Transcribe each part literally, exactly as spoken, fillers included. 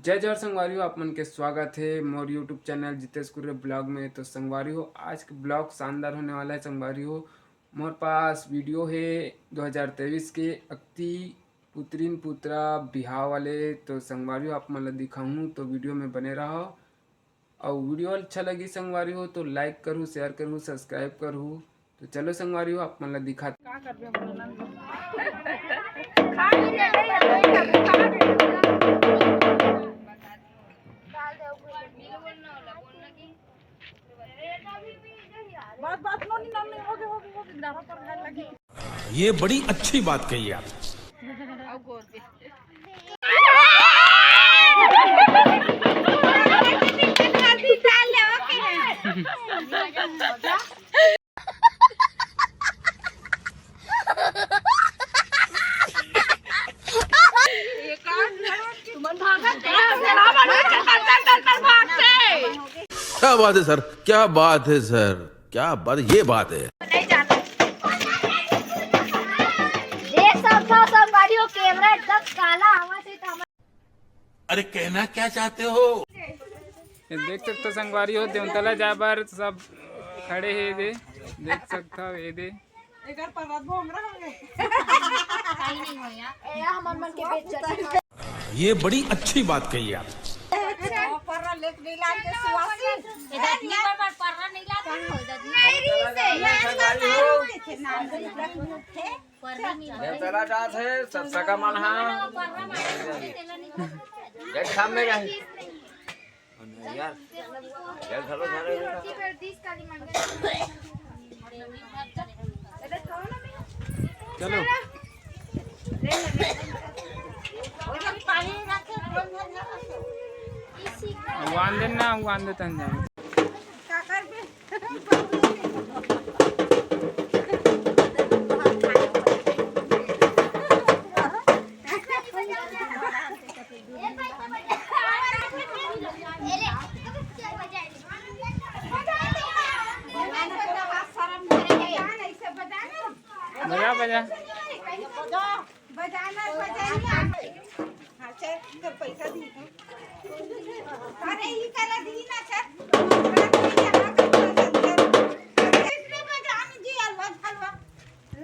जय जोहार संगवारी हो, आप मन के स्वागत हे मोर YouTube channel Jitesh Kurre blog में। तो संगवारी हो, आज के ब्लॉग शानदार होने वाला है संगवारी हो। मोर पास वीडियो हे दो हज़ार तेईस के अक्ति पुत्रिन पुत्रा बिहाव वाले। तो संगवारी हो, आप मन ला दिखाहूँ, तो वीडियो में बने रहो। अउ वीडियो अच्छा लगी संगवारी हो तो लाइक करहू, शेयर करहू, सब्सक्राइब करहू। तो चलो संगवारी हो, आप मन ला दिखा। बात बात नोनी नोनी होगे होगे होगे डारा पर घर लगी। ये बड़ी अच्छी बात कही आप। क्या बात है सर, क्या बात है सर, क्या बात, ये बात है। देख सकथव संगवारी हो, कैमरा एकदम काला आवत हे, तो हमर अरे कहना क्या चाहते हो? ये देख सकथव संगवारी हो, देवतला जाए बर सब खड़े हे दे, देख सकथव ये दे। एकर परत भोंगरा होगे। ए, हमर मन के बेइज्जती। ये बड़ी अच्छी बात कही आप। पररा लेके नहीं लागे सुवासी। ए दतनी पर पर पर्रा नहीं लाते हो, दतनी। नहीं री से। नाम से रखते थे, नाम से रखते थे। पर्रा नहीं लाते। चला जात है सब सगा मन हा। पर्रा मार के तेला नहीं खाते। एक सामने रहे। यार, यार, घलो झगड़ा होता। चलो। वांदे ना, वांदे तन जाए। बजा, बजा। बजाना, बजाना। हाँ, चल, तो पैसा दी तू। अरे, ई करा दी ना, चल। इसने बजाना जी, अलवा, अलवा।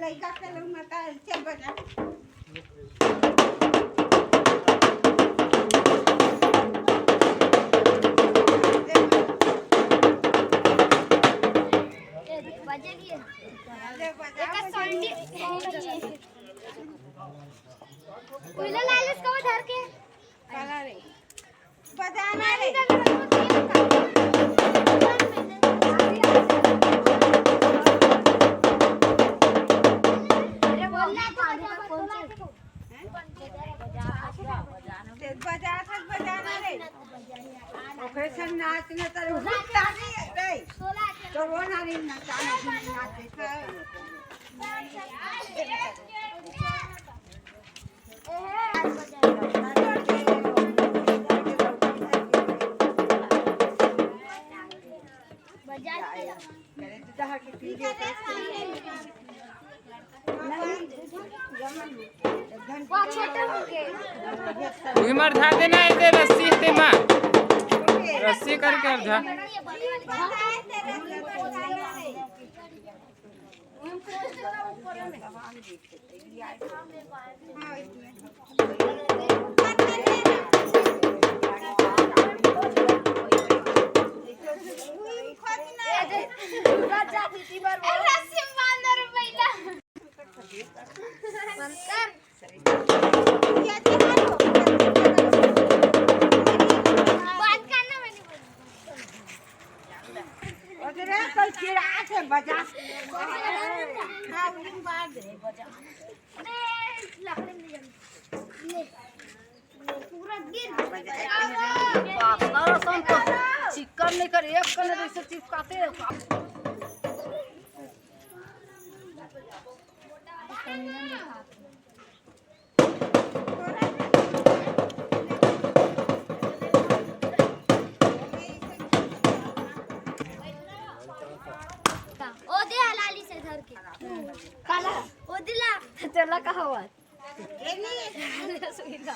लइका के लोग ना, चल, बजा। बजेगी। एकर सौंडी। उइला लालिस कहो धर के। बजाना रे। बजा, बजाना रे। ओकरे संग नाच न करे, हुत तारी रे। तो वो नारी नचाना, नाचे। उही मर धा देना, एदे रस्सी ते मा। रस्सी करके अब धा। अरे, कोई चिढ़ा के बजा। हाँ, उन्हें बाहर दे, बजा। पातला रसम तो चिक्कन नहीं कर, एक कने जैसे चिपकाते हैं। ओ दे हलाली से धर के। काला। ओ दिला। चला कहा हुआ? ए नहीं। सुई ला।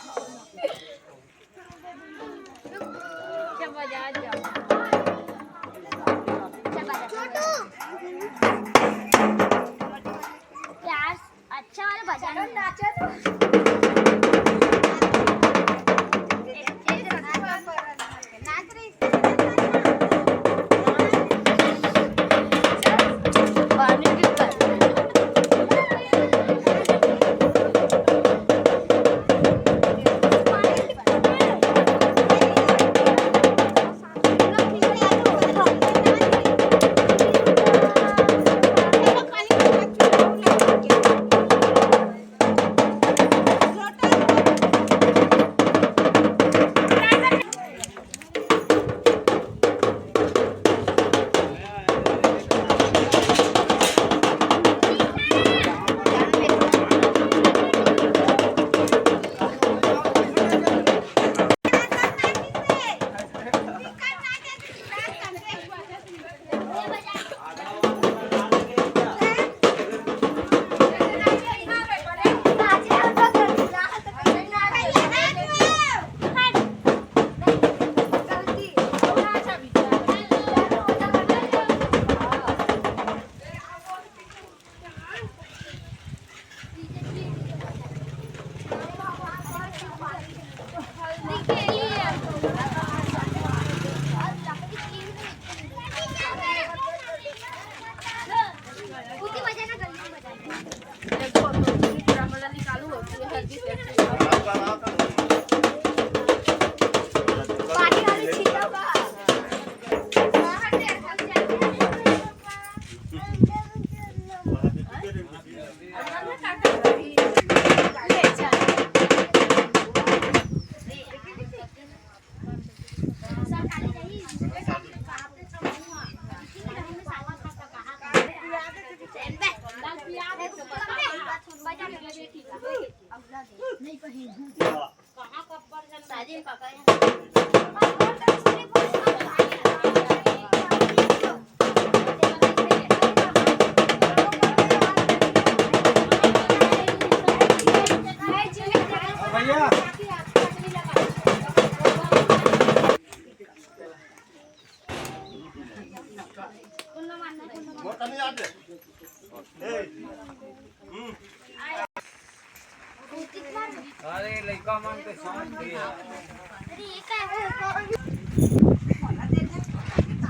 अरे, लइका मन के शांति हे।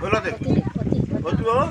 बोलो दे। ओ तू हो?